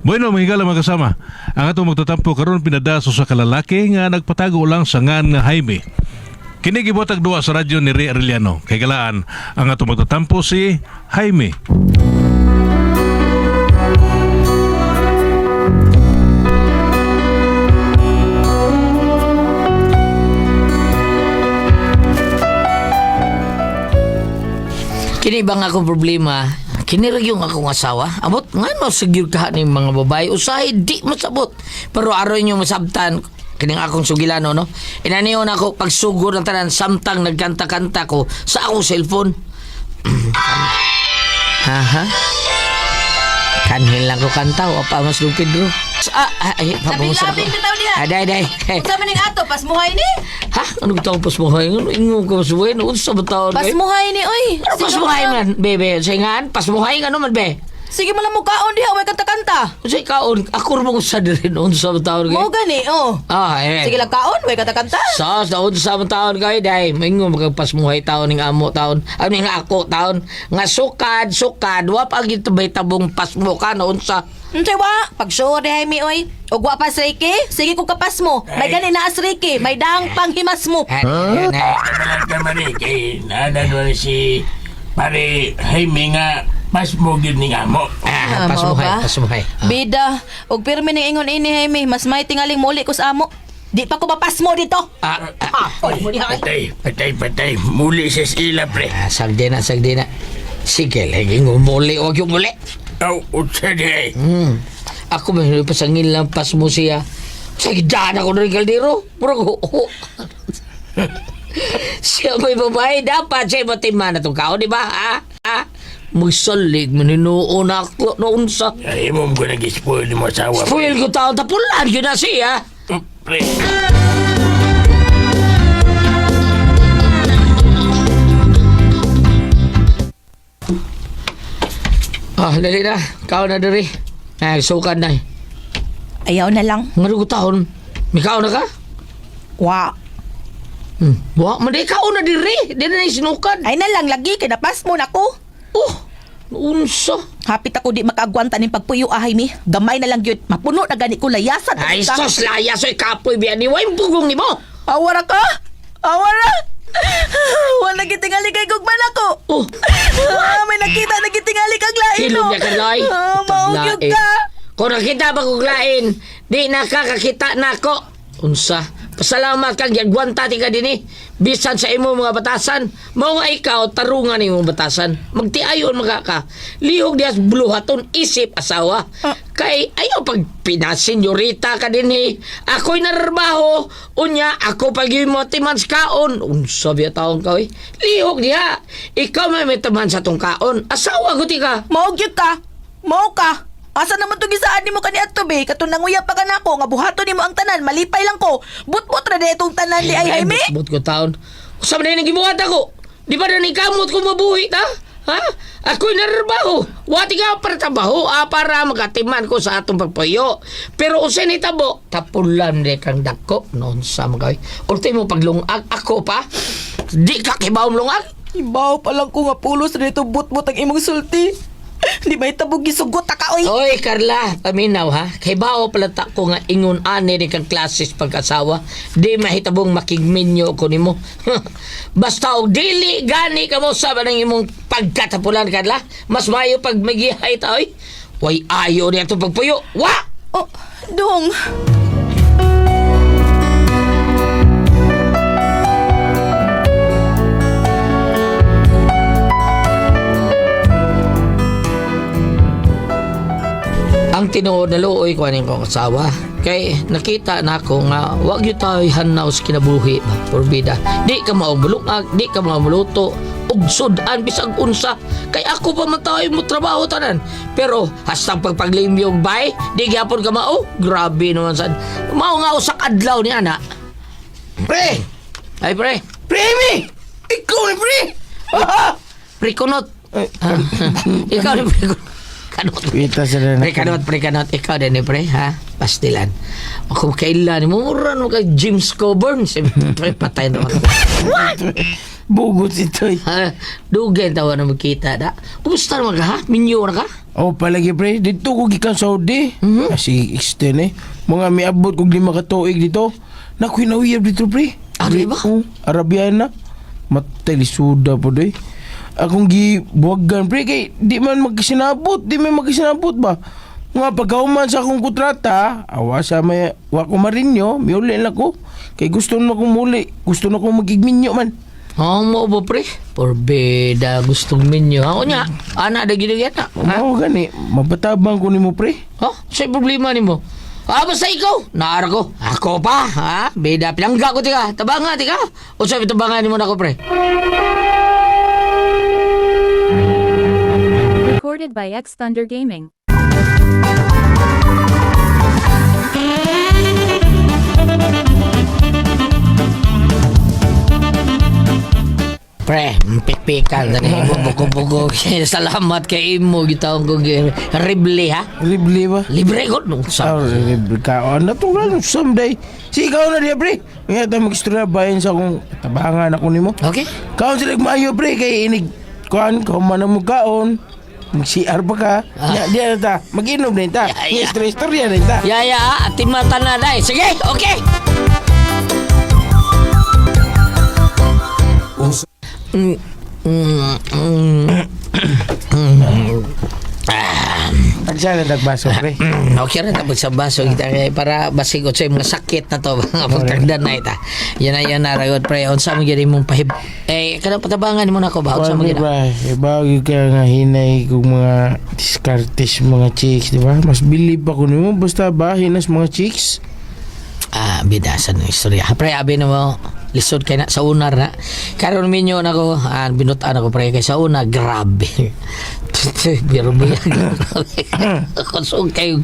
Bueno, mga higala mga kasama, ang atong magtatampo karon pinadaso sa kalalaki nga nagpatago lang sa ngan nga Jaime. Kini gibuhatag duwa sa radyo ni Ray Arellano. Kay galaan, ang atong magtatampo si Jaime. Kini ba nga akong problema? Kini ra yung akong asawa. Abot nga no sigyur ka ni mga babae. Usahay di masabot. Pero aron nyo masabtan kining akong sugilano no. Inaniyon ako pagsugod ng tanan samtang nagkanta-kanta ko sa akong cellphone. Ha ha? Kanhin lang ko kanta o pa mas Don Pedro. Ah, ah, ay, pabangusan ako. Labing-labing bitaw diha. Aday, day. Unsa man ning ato pasmuhay ni? Ha? Ano bitawng pasmuhay? Ano ingon ko pasmuhay? Unsa ba taon? Pasmuhay ni oy. Ano pasmuhay man, bebe? Sa ingan, pasmuhay nga naman, be. Sige man lang mo kaon diha way kanta-kanta. Sa kaon, ako rin sa diri noon sa taon Mo kay. gani oh. Ah, eh. Sige lang kaon way kanta-kanta. Sa sa sa taon kay dai, mingon magpasmuhay taon ning amo taon. Ano ning ako taon nga sukad, sukad wa pa gid may tabong pasmo ka noon sa. Unsay wa? Pag-sure diha mi oy. Ug wa pa sriki, sige ko kapas mo. May gani na asriki, may dang panghimas mo. Huh? Malang ka man eh, kay naanan mo si pare Jaime nga mas mo gyud ning amo. Ah, Ah, mao pasmuhay, ba? pasmuhay. Ah. Bida, og pirmi ning ingon ini Jaime, mas may tingaling muli ko sa amo. Di pa ko mapasmo dito. Ah, ah, Oy, mo diha. Patay, patay, patay. Muli sa ila, pre. ah, sagdi na, sagdi na. Sige, lagi ngumuli, wag yung muli. Aw, utsa di ay. Ako may pasangil lang pasmo siya. Sige, daan ako ng kaldero. Murag ho. ho. Siya may babae, dapat siya matiman na itong kao, di ba? Ha? Ha? Magsalig, maninuon ako noon sa... Ay, mo ko nag-spoil mo asawa. pre. Spoil ko taon, tapulan yun na siya. Oh, pre. Ah, dali na. Kao na diri. Ay, sukan na. eh. Ayaw na lang. Nga ko taon. May kao na ka? Wa. Wa, man di kao na diri. Di na sinukan. Ay na lang lagi kay napasmo na ko. Oh, unsa. Hapit ako di makaagwanta ning pagpuyo ahay mi. Gamay na lang gyud. Mapuno na gani ko layasan. Ay, sos, laya, soy kapoy, biyan ni Way, bugong ni mo. Awara ka? Awara? Wala gitingali kay gugman ako. Oh, Ah, may nakita na gitingali kag lain. Hilom oh. niya ka, Loy. Ah, mao gyud ka. Kung nakita ba kong lain, di nakakakita na ako. Unsa, pasalamat kang gagwanta ti ka dinhi. Bisan sa imo mga batasan, mao nga ikaw tarungan imong batasan. Magtiayon mga ka. Lihok dias buluhaton isip asawa. Kay ayaw pag pinasenyorita ka dinhi. Ako'y nararbaho, unya ako pag mo timan sa kaon. Unsa biya taong ka oy. Lihok diha. Ikaw may mitaman sa tong kaon. Asawa ko ti ka. Mao gyud ka. Mao ka. Asa naman to gisaan nimo kani adto be? Katong nanguya pa kanako nga buhaton nimo ang tanan, malipay lang ko. Butbot ra di itong tanan di ay Jaime. But ko taon. Sa man nang gibuhat ako. Di ba na kamot ko mabuhi ta? Ha? Ako'y nararbaho. Wati ka para trabaho ah, para makatiman ko sa atong pagpuyo. Pero usay ni tabo, tapulan di kang dako noon sa mga Ultimo paglungag ako pa. Di ka kibaw lungag. Ibaw pa lang ko nga pulos ra dito butbot ang imong sulti. Di ba itabog gisugot ta ka oy? Oy, Carla, paminaw ha. Kay bao pala ta ko nga ingon ani ni kang klases pag-asawa. Di mahitabong makigminyo ko nimo. Basta og dili gani kamo sa ng imong pagkatapulan, Carla. Mas mayo pag magihay ta oy. Way ayo niya itong pagpuyo. Wa! Oh, dong. Ang tinuod na luoy ko aning kong asawa. Kay nakita na ako nga wag gyud tayo hanaw sa kinabuhi ba, porbida. Di ka maubulungag, di ka maumuluto, ug sudan bisag unsa. Kay ako pa man tayo mo trabaho tanan. Pero hastang pagpaglimyog bay, di gyapon ka mao. Grabe naman sad. Mao nga usak adlaw ni ana. Pre! Ay pre, Pre, Jaime! Ikaw ni pre! pre kunot. Ah, ikaw ni pre kunot. Kanot. Kita sila Pre kanot, pre kanot. Ikaw din eh, pre, ha? Pastilan. Ako kailan, mura no kay James Coburn. Siyempre, patay naman. Bugot ito eh. Ha, dugay tawa na magkita da. Kumusta naman ka ha? Minyo na ka? Oh, palagi pre, dito ko gikan Saudi. Mm-hmm. Kasi extend eh. Mga miabot kog 5 ka tuig dito. Naku hinawiyab dito pre. Ah, di ba? Oh, Arabiana. Matay lisuda po doy. Akong gibuwagan pre kay di man magkisinabot, di man magkisinabot ba. Nga pagkahuman sa akong kontrata, awa sa may wa ko marinyo, miuli na ko. Kay gusto na akong muli, gusto na akong magigminyo man. Oh, mo ba pre? Porbeda gustong minyo. Ako niya, ana da gid na. Ha? Mao gani, mapatabang ko nimo pre. Oh, sa problema nimo? Ah, basta ikaw. Naara ko. Ako pa, ha? Beda pilangga ko tika. Tabanga tika. Unsa tabangan nimo nako pre? Recorded by X Thunder Gaming. Pre, pikpikan tani bugo-bugo. Salamat kay imo gitawon ko rible ha. Libre ba? Libre ko nung sa. Ah, libre ka. Ano to lang someday. Si ikaw na diya pre. Nga ta magistorya bayan sa akong tabangan ako nimo. Okay? Kaon sila maayo pre kay inig kuan ko man ang mukaon. Mag CR pa ka. Ya, diya na ta. Mag-inom din ta. Yeah, yeah. Yeah, istorya din ta. Ya ya, timatan na dai. Sige, okay. Mm, mm, mm. Tagsa na tagbaso pre. Okay rin tapos sa baso kita kay para basig sa mga sakit na to mga pagtagdan na ita. Yan na yan na ragot pre. Unsa mo gyud imong pahib eh kanang patabangan nimo nako ba unsa mo Kuan gyud? ba, ibagi ka nga hinay kung mga diskartes mga chicks, di ba? Mas bilib ako nimo basta ba hinas mga chicks. Ah, bidasan ng istorya. Pre, abi na mo, lisod kay na sa unar na. Karon minyo na ko, ah, binutan ako pre kay sa una, grabe. Pero ba yan? Kusog kay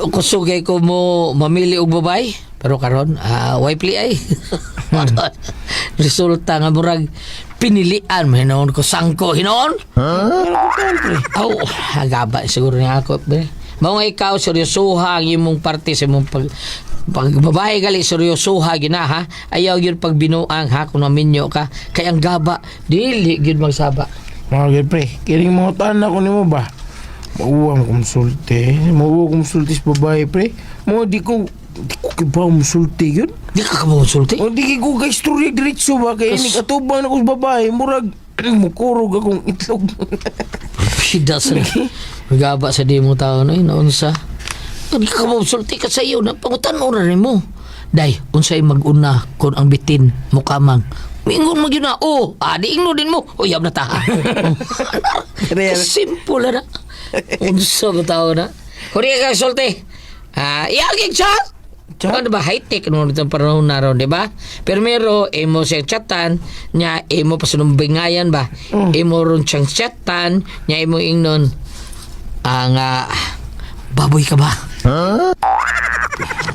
kusog kay ko mo mamili og babae. Pero karon, ah, way pli ay. Resulta nga murag pinilian mo hinoon ko sangko hinoon. Aw, agaba siguro niya ako. Pre. Mao nga ikaw seryosoha ang imong parte sa imong pag pag babae gali seryosoha gina ha. Ayaw gyud pag binuang ha kung maminyo ka kay ang gaba dili gyud magsaba. Mga gyud pre, kining mga tanan ako nimo ba? Mauwang konsulte, mauwang konsulte sa babae pre. Mo di ko kibaw musulti yun. Di ka kamusulti. O di ko kay istorya diretso ba kay inig atubang na ko sa babae murag mukurog akong itlog. Pida sa gaba sa di mo tao na naunsa. Di ka kamusulti ka sa iyo na pangutan ora nimo. Day, unsay mag-una kon ang bitin mukamang. Mingon mo gyud na, oh, ah, di ingno din mo. O, yab na ta. Real. Simple na. Unsa ba tao na? Kuri ka sulti. Ah, iyagig siya. Chat? Ano ba high-tech no itong panahon na ron, di ba? Pero mero imo siyang chatan, nya imo pasunumbingayan ba? Imo ron siyang chatan, nya imo ingnon ang baboy ka ba?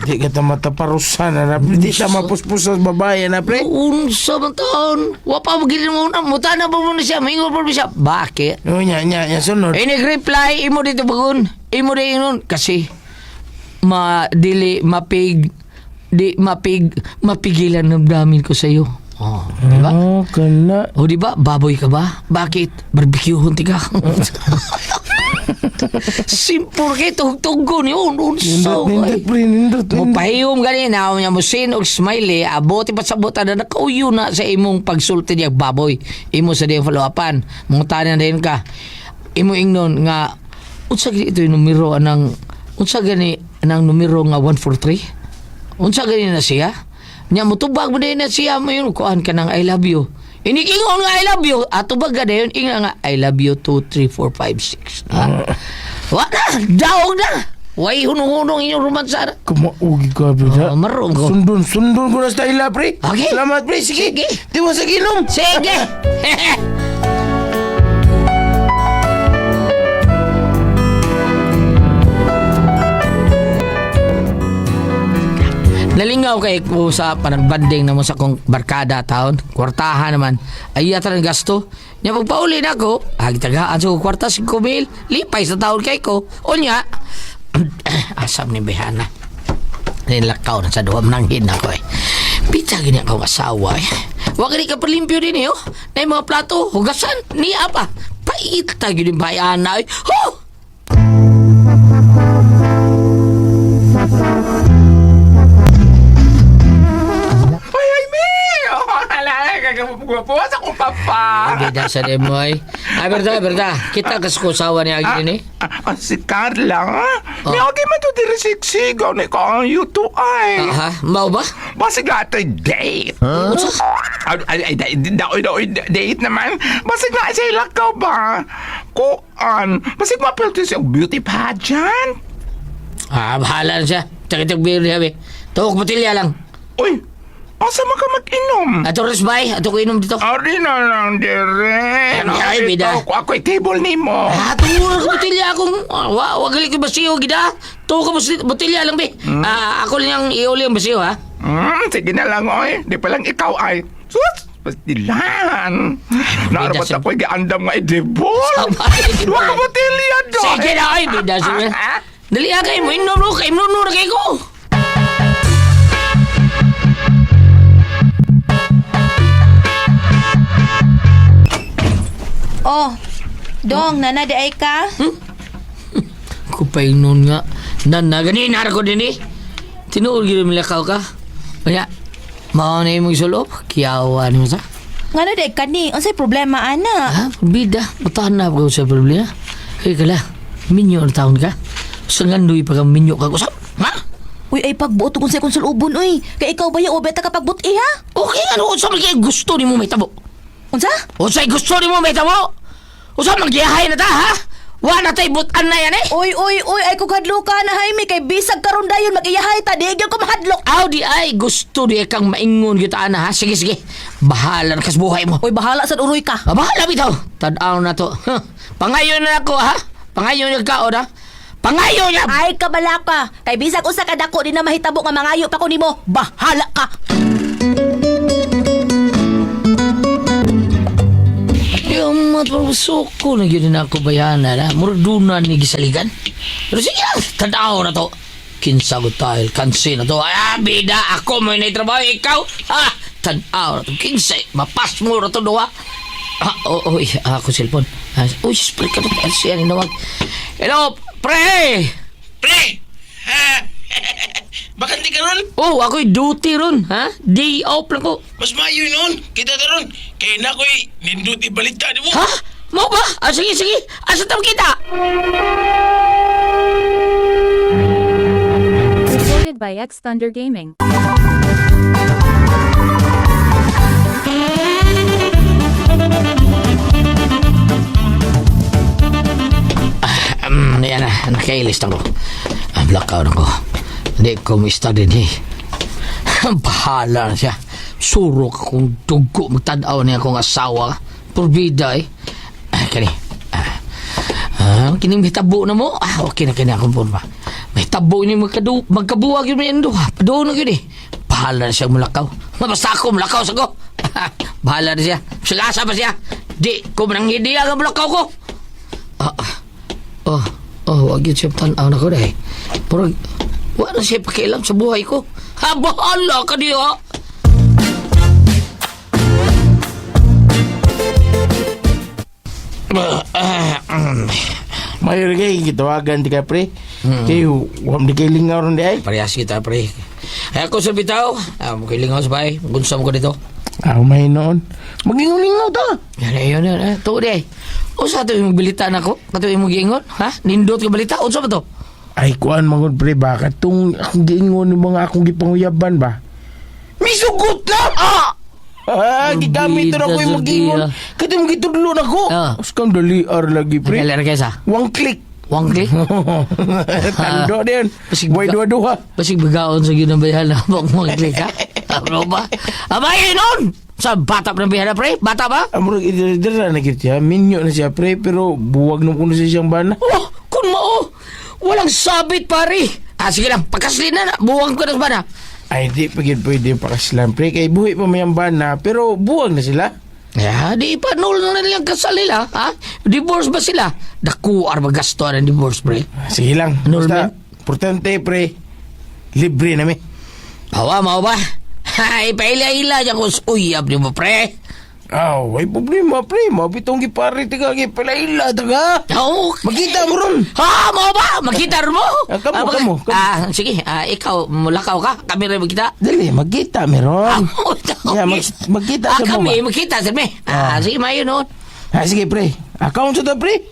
Di ka ta mataparusan na pre. Di ta mapuspos sa babae na pre. Unsa man taon? Wa pa mo gilin mo na, mutana pa mo na siya, maingon pa mo siya. Bakit? O nya nya nya sunod. Eh, nag-reply, imo dito bagon. Imo di ingnon. Kasi, ma, dili, mapig, di, mapig, mapigilan ng damdamin ko sa iyo. Oh, di ba? Oh, kana. O di ba? Baboy ka ba? Bakit? Barbecuehon ti ka. Simple kay tugtugon yun. Unsa Nindot nindot pre, nindot. Mo nindot. pahiyom gani na niya mo sin og smiley abot pa sa buta na nakauyo na sa imong pagsulti niya baboy imo sa diyang follow-upan mangutana na din ka imo ingnon nga unsa gani ito yung numero anang unsa gani anang numero nga 143 unsa gani na siya nya motubag mo din na siya mo yun kuan ka ng I love you. Inikingon nga I love you atubag ka dayon inga nga I love you 2 3 4 5 6. Ha? Wala daog na. Way hunong-hunong inyong romansa. Kumaugi ka pre. Oh, marong ko. Sundon, sundon ko na sa ila pre. Okay. Salamat pre, sige. Sige. Tiwa sa ginom. Sige! Nalingaw kay ko sa panagbanding na mo sa kong barkada taon, kwartahan naman. Ay yata ng gasto. Nya pagpauli na ako, agitagaan sa kwarta 5 mil, lipay sa taon kay ko. Unya, asam ni Behana. Nilakaw na sa duha mananghin ako eh. Pita gini akong asawa eh. Wa gani ka palimpyo din eh, oh. Na yung mga plato, hugasan, niya pa. Paita gyud yung bayana, eh. Ho! Ay, ay, me! Oh, ala, kagapo sa akong papa. Bida sa demo ay. Ay, berda, berda. Kita kas ko sawa ni agi din eh. Ah, ah, si Carla, ah. Oh. May okay man to diri siksigaw ni ko ang yuto ay. Ah, ha? Mao ba? Basig na ito'y date. Unsa? Ay, ay, ay, daoy, daoy, date naman. Basig na siya ilakaw ba? Kuan. Basig mapilto siya beauty pageant. Ah, bahala na siya. Takitag beer niya, be. Tuwag botilya lang. Uy, asa man ka mag-inom? Ato rin bay, ato ko inom dito. Ari na lang dire. Ay, ay, bida. Ako, ako'y table nimo. Ah, tuwag ka botilya akong... Ah, wa gali ko basiyo, gida. Tuwag ka botilya lang, be. Ah, ako lang yung iuli ang basiyo, ha? Sige na lang, oy. Di pa lang ikaw ay. Sus! Pastilan! Naarabat ako'y giandam nga i-debol! Sabay, di Duha ba? ka botelya doy! Sige na, ay, bida. Sige. Dali ah, kayo mo, inom no, kayo inom no, na kayo ko. Oh, dong, nana di ay ka? Kupay nun nga. Nana, ganina ko din eh. Tinuod gyud milakaw ka. Kaya, mao na imong sulop, kiyawa ni mo sa. Ngano di ay ka ni? Unsay problema ana? Ha, bida, mutahan na ako sa problema. Kaya kala, minyo ang taon ka. Sa ngandoy pa ka minyo ka kusap. Ha? Uy, ay pagbuot kung sa kong sulubon uy. Kay ikaw ba yung obeta ka pagbuti ha? Okay nga no, unsa man kay gusto nimo may tabo? Unsa? Unsay gusto nimo may tabo? Unsa man giyahay na ta ha? Wa na tay butan na yan eh. Uy, uy, uy, ay kung hadlok ka na Jaime kay bisag karon dayon mag-iyahay ta di gyud ko mahadlok. Aw di ay gusto di kang maingon gyud ana ha. Sige sige. Bahala na kas buhay mo. Uy, bahala sad uroy ka. Ah, bahala bitaw. Tan-aw na to. Huh. Pangayon na ako ha. Pangayon na ka ha. Pangayon na. Ay kabala ka. Kay bisag usa ka dako di na mahitabo nga mangayo pa ko nimo. Bahala ka. Yung mga pagsuko na gyud na ako bayana na. Murdunan ni gisaligan. Pero sige lang, tanaw na to. Kinsa ko tayo, kansi na to. Ay, ah, bida, ako mo na trabaho, ikaw. Ha, tanaw na to. Kinsa, mapas mo na to, duha. Ah, oh, oh, ako cellphone. Ah, uy, spray ka na. Ah, siya ni nawag. Hello, pre! Pre! Bakit di ka ron? Oh, ako'y duty ron, ha? Day off lang ko. Mas maayo noon. Kita ta ron. Kaya na ako'y nindot ibalita di mo. Ha? Mo ba? Ah, sige, sige. Asa tamo kita? Recorded by X Thunder Gaming. Yan na, nakailis na ko. Ah, blackout ako. Hindi ko mista din eh. Bahala na siya. Surok akong dugo. Magtanaw niya akong asawa. Purbida eh. Ah, kani. Ah, ah, kining may tabo na mo. Ah, okay na kini akong forma. May tabo ni magkabuwag yun may endo. Padoon na yun eh. Bahala na siya mulakaw. Basta ako mulakaw sa ko. Bahala na siya. Sigasa pa siya. Di ko manang ideya nga mulakaw ko. Ah, ah. Oh, oh, wag yun siya tanaw na ko dahil. Pero, wala na siya pakialam sa buhay ko. Ha, bahala ka diha. Mayor kay gitawagan di ka pre. Kay wam di kay lingaw ron di ay. Parehas kita, pre. Ay, ako sa bitaw. Ah, makilingaw sa bahay. Gunsa mo ko dito. Ah, may noon. Magingaw-lingaw ta. Yan, yan, yan. Eh, tuo di ay. Usa to yung balita na ko? Kato yung giingon? Ha? Nindot ka balita? Unsa ba to? Ay kuan mangod pre ba katong akong giingon ng mga akong gipanguyaban ba. Misugot na. Ah! Ah, gigamit na ko yung magiingon. Katong gitudlo na ko. Ah. Uskang dali ar lagi pre. Nagkalar kayo sa? One click. One click? Tando din. Basig Boy duha-duha. Basig bagaon sa ginang bayan na wag mo click ha? Ano ba? Abay, nun! Sa bata pa ng bihana, pre? Bata ba? Amro idira na gid siya. Minyo na siya pre pero buwag nung kuno siya siyang bana. Oh, kun mao! Walang sabit, pare! Ah, sige lang, pagkaslin na, na. Buwang ko na sa bana. Ay di pa gid pwede pakaslan pre kay buhi pa may ang bana pero buwag na sila. Ya, di pa nul na nilang kasal nila, ha? Divorce ba sila? Naku, arma gasto ng divorce, pre. Sige lang. Ano, Basta, man? importante pre. Libre na mi. Hawa, mao ba? Ay, paila-ila niya ko uyab ni mo, pre. Ah, way problema, pre. Mabitong gipare tiga gipilaila taga. Okay. Magkita mo ron. Ha, mo ba? Magkita ron mo? Ah, kamo, kamo, kamo. Ah, sige, ikaw, mulakaw ka. Kami rin magkita. Dali, magkita meron. Ah, Yeah, magkita sa mo kami, ba? magkita sa me. Ah, sige, mayo noon. Ah, sige, pre. Account sa to, pre.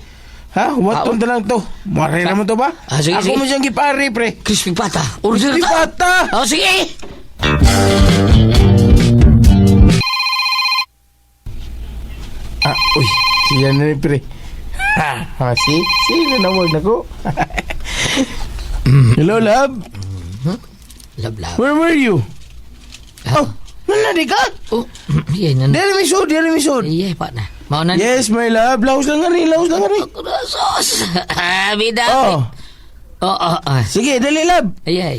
Ha? Waton na lang to. Mare naman to ba? Ah, sige, Ako sige. mo siyang gipare, pre. Crispy pata. Order Crispy ta. pata. Oh, sige. Ah, uy. Siya na rin, pre. Ha, ah, si? Sino nawag na ko? Hello, love. Love, love. Where were you? Ah. Oh, nanadi ka? Oh, yan, yan. Dere mi sud, dere mi sud. Iya, pak na. Mau na. Yes, my love. Laos lang nga rin, laos lang nga rin. Sos. Ah, bida. Oh, Oh. sige, dali, love. Ay, ay.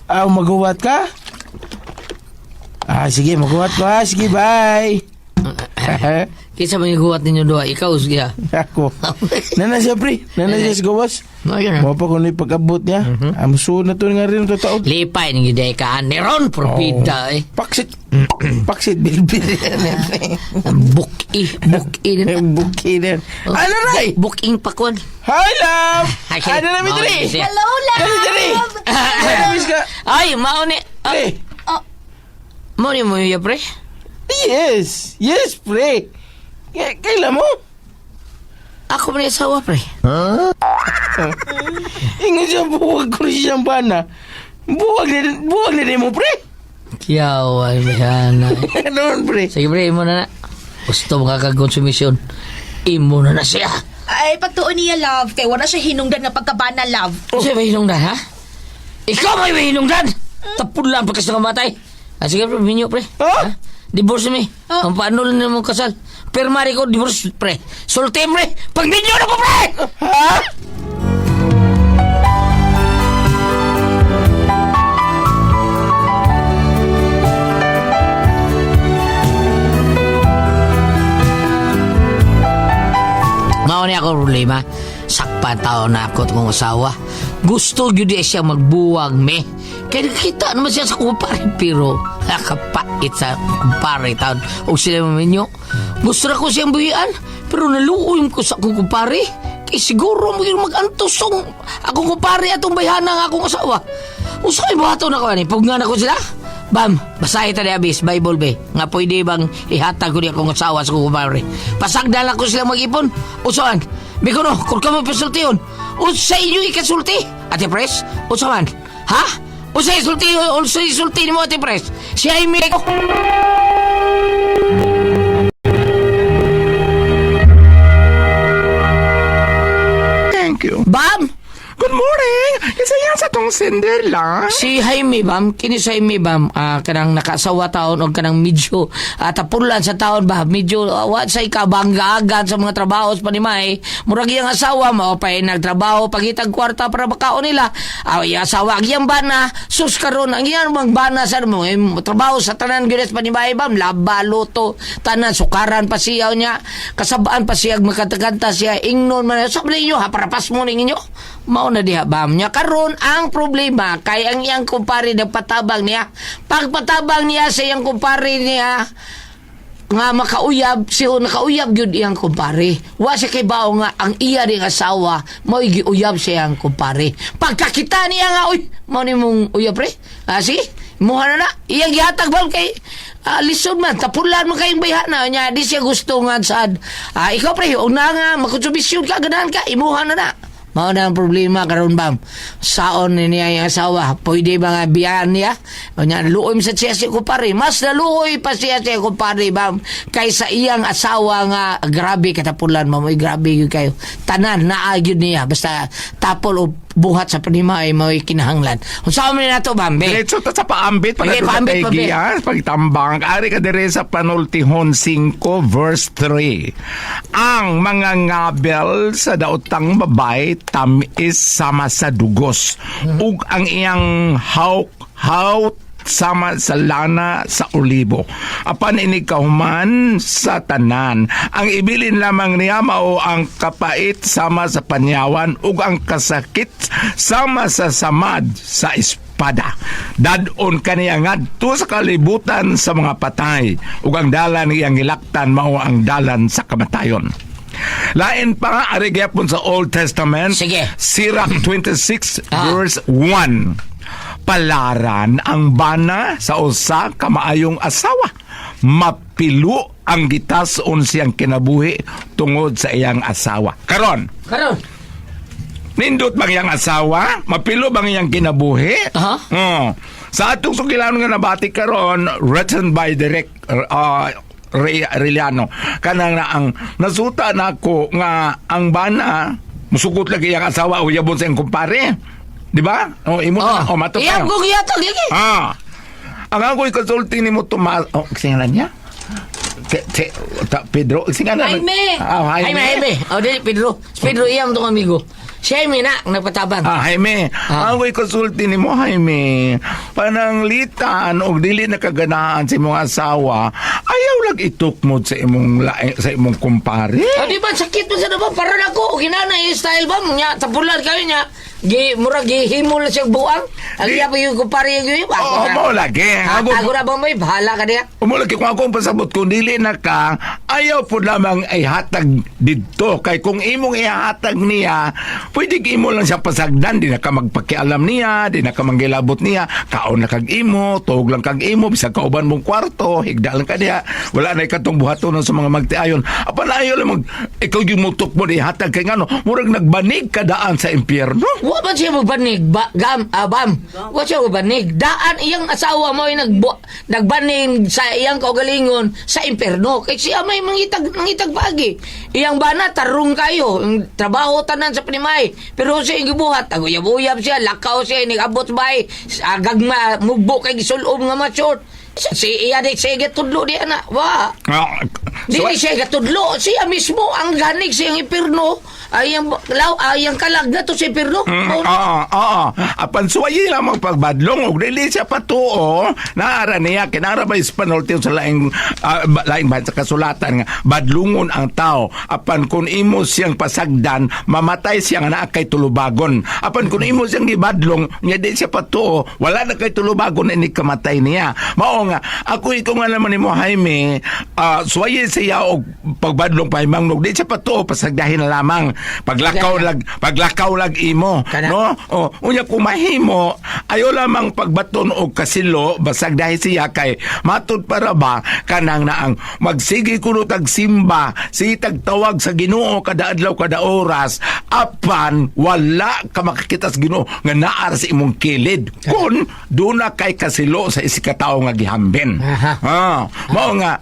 Ah, maguwat ka? Ah, sige, maguwat ko ha. Sige, bye. Kinsa man guwat ninyo duha, ikaw sige. ah. Ako. Nana siya, pre. Nana siya sa gawas. No, yun. Mo pa kung pag-abot niya. Amso na to nga rin totoo. Lipay ni giday ka ni ron probida eh. Paksit. Paksit bilbil yan. Eh, pre. Buki, buki Eh, Buki din. Ano ray? Buking pakwan. Hi, love! Okay. Ano na mi Mao diri? ni siya. Hello, love. Dali, dali! Ano miss ka? Ay, mao ni. Ah, Pre. mao ni mo ya pre. Yes! Yes, pre! Kailan mo? Ako man ni asawa pre. Ingat siya, buwag ko rin siyang bana. Buwag na din mo, pre! Kiyaw ay bayana. Ano man, pre? Sige pre, imo na na. Gusto mo kakakonsumisyon. Imo na na siya. Ay, pagtuon niya, love. Kay wala siya hinungdan nga pagkabana, love. Kasi may hinungdan, ha? Ikaw may hinungdan! Tapon lang pagkas nakamatay. Ah, sige, pre, minyo, pre. Ha? Divorce mi. Oh. Ang paano lang mo kasal. Pirma rin ko, divorce, pre. Sulti, pre. Pag minyo na po, pre! Ha? Mao ni ako problema. Sakpan tao na ako kong asawa. Gusto gyud niya siya magbuwag me. Kaya nakita naman siya sa kumpare pero nakapait sa kumpare taon. O sila maminyo. Gusto na ko siyang buhian pero naluoy ko sa akong kumpare. Kaya siguro mo yung mag-antusong akong kumpare atong bayhana nga akong asawa. Usay buhato na ko ani. Pugnan ako sila. Bam, basahin ta ni Abis, Bible be. Nga pwede bang ihatag ko niya akong asawa sa kumpare. Pasagdan lang ko sila mag-ipon. Usawan, Bikono, kung ka mo pasultiyon. Unsa inyo ikasulti? Ate Pres, usawan. Ha? Unsa isulti, unsa isulti nimo Ate Pres? Si Jaime ko. Thank you. Bam! Good morning! Isa yan sa tong sender lang. Si Jaime bam, kini si Jaime bam, kanang nakaasawa taon o kanang medyo tapulan sa taon ba, medyo wa say kabanggagan sa mga trabaho sa panimay. Murag iyang asawa mao pa nagtrabaho pagitag kwarta para makaon nila. Iya asawa ang iyang bana, sus karon ang iyang mga bana sa mo trabaho sa tanan gyud sa panimay bam, laba luto, tanan sukaran pa siya niya, kasabaan pa siya makanta siya ingnon man sa ninyo ha para pas mo ninyo. Mao na diha bam niya karon ang problema kay ang iyang kumpare nagpatabang niya. Pagpatabang niya sa iyang kumpare niya nga makauyab siya nakauyab gyud iyang kumpare. Wa siya kay bao nga ang iya ring asawa mao giuyab siya ang kumpare. Pagkakita niya nga uy mao ni mong uyab pre. Ah, sige, muha na na. Iyang gihatag bam kay lisod man tapulan man kayong bayhana nya di siya gusto nga sad. Ah, ikaw pre, og na nga makonsumisyon ka ganahan ka imuha na na. Mao na ang problema karon bam. Saon ni niya yung asawa, pwede ba nga biyaan niya? O niya, luoy sa siya si kumpare. Mas naluoy pa siya siya kumpare bam kaysa iyang asawa nga grabe katapulan mo, grabe yun kayo. Tanan naa gyud niya basta tapol o buhat sa panimay mo'y kinahanglan. Unsa man nato bam? Be? Diretso ta sa paambit para Sige, doon paambit, kay paambit. Gias, pagtambang. Ari ka dire sa Panultihon 5 verse 3. Ang mga ngabel sa daotang babay tamis sama sa dugos. Ug ang iyang hawk sama sa lana sa olibo. Apan ini kahuman sa tanan. Ang ibilin lamang niya mao ang kapait sama sa panyawan ug ang kasakit sama sa samad sa espiritu. espada. Dadon kaniya ngadto sa kalibutan sa mga patay, ug ang dalan iyang gilaktan mao ang dalan sa kamatayon. Lain pa nga, ari gyapon sa Old Testament. Sige. Sirach 26 verse 1. Palaran ang bana sa usa ka maayong asawa. Mapilo ang gitas-on siyang kinabuhi tungod sa iyang asawa. Karon, Karon. nindot bang iyang asawa? Mapilo bang iyang kinabuhi? Aha. Oo. Sa atong sugilanon nga nabati karon, written by Direk Ray Arellano, kanang na ang nasuta nako nga ang bana musugot lagi iyang asawa o yabon sa iyang kumpare. Di ba? O imo na o mato Iyang pa. kong iyatag lagi. Ah. Ang ako'y konsulting nimo Tomas, oh, singalan niya? Pedro, singalan. Jaime. Ah, Jaime. Jaime, Jaime. Oh, dili Pedro. Si Pedro iyang tong amigo. Si Jaime na ang nagpatabang. Ah, Jaime, ang ako'y konsulti nimo, Jaime. Pananglitan og dili nakaganaan sa imong asawa, ayaw lang itukmod sa imong kumpare. Oh, di ba sakit mo sa naba para nako ginana yung style ba nya tapulan kayo nya gi mura gihimol na siyang buang. Ang iya pa yung kumpare yung yung. Oo, mo lagi. Ako na ba may bahala ka niya? Umo lagi kung ako ang pasabot kung dili na ka, ayaw po lamang ay hatag didto. Kay kung imong ihatag niya, pwede imo lang siya pasagdan, di na ka magpakialam niya, di na ka manggilabot niya, kaon na kag imo, tuog lang kag imo, bisag kauban mong kwarto, higda lang ka niya, wala na ikatong buhaton sa mga magtiayon. Apan ayaw lang mag, ikaw yung mutok mo di hatag kay ngano, murag nagbanig ka daan sa impyerno. Wa man siya magbanig ba, gam ah, bam. Wa siya magbanig. Daan iyang asawa mo ay nagbanig sa iyang kaugalingon sa impierno. Kay siya may mangitag mangitag pagi. Iyang bana tarong kayo, ang trabaho tanan sa panimay. Pero siya iyang gibuhat, aguyab-uyab siya, lakaw siya, nigabot bay, agagma mugbo kay gisulob nga mga short. Si iya di siya gitudlo di ana. Wa. Ah, Dili siya gatudlo, siya mismo ang ganig sa iyang impierno. Ay ang law ay ang kalag na to sa impierno. Oo, oo. Apan suwayi lamang pagbadlong og dili siya patuo, naara niya kinara ba ispanulti sa laing laing bahan sa kasulatan nga badlungon ang tao. Apan kung imo siyang pasagdan, mamatay siya nga naa kay tulubagon. Apan kung imo siyang gibadlong, nya di siya patuo, wala na kay tulubagon ini kamatay niya. Mao nga ako ikaw nga naman nimo Jaime, suwayi siya og pagbadlong pahimangnog di siya patuo, pasagdahin na lamang. Paglakaw lag imo, Kana. no? Oh, unya kung mahimo, ayo lamang pagbaton og kasilo, basag dahil siya kay matud para ba kanang naang magsige kuno tag simba, sige tagtawag sa Ginoo kada adlaw kada oras, apan wala ka makakita sa Ginoo nga naa sa imong kilid kun duna kay kasilo sa isikatawo nga gihambin. Ah, mao nga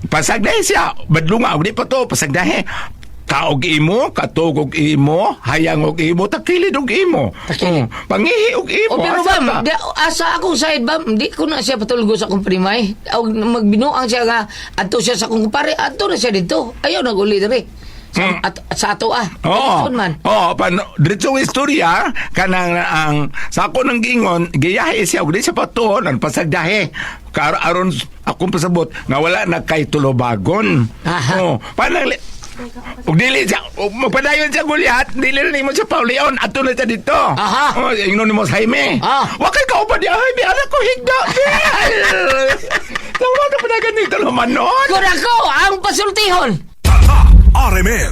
pasagdahi siya, badlunga og di pa to pasagdahi. Kaog imo, katog og imo, hayang og imo, takilid og imo. Takilid. Pangihi og imo. O pero asa bam, ka? di, asa akong side bam, di ko na siya patulgo sa akong primay. O magbinuang siya nga adto siya sa akong kumpare, adto na siya dito. Ayaw naguli diri. Sa, at, sa ato ah. Oo. Diretso man. Oo, pan diretso istorya kanang ang sa ako nang gingon, giyahe siya og di siya patuon ang pasagdahe. Kar aron akong pasabot nga wala na kay tulubagon. Aha. Oo, panang ug dili siya, ug magpadayon siya gulyat, dili na nimo siya paulion, adto na siya dito. Aha. Oh, ingnon nimo sa Jaime. Ah. Wa kay kauban niya, Jaime, anak ko higda. Tawa na pa na ganito lumanon. Kun ako ang pasultihon. RMN.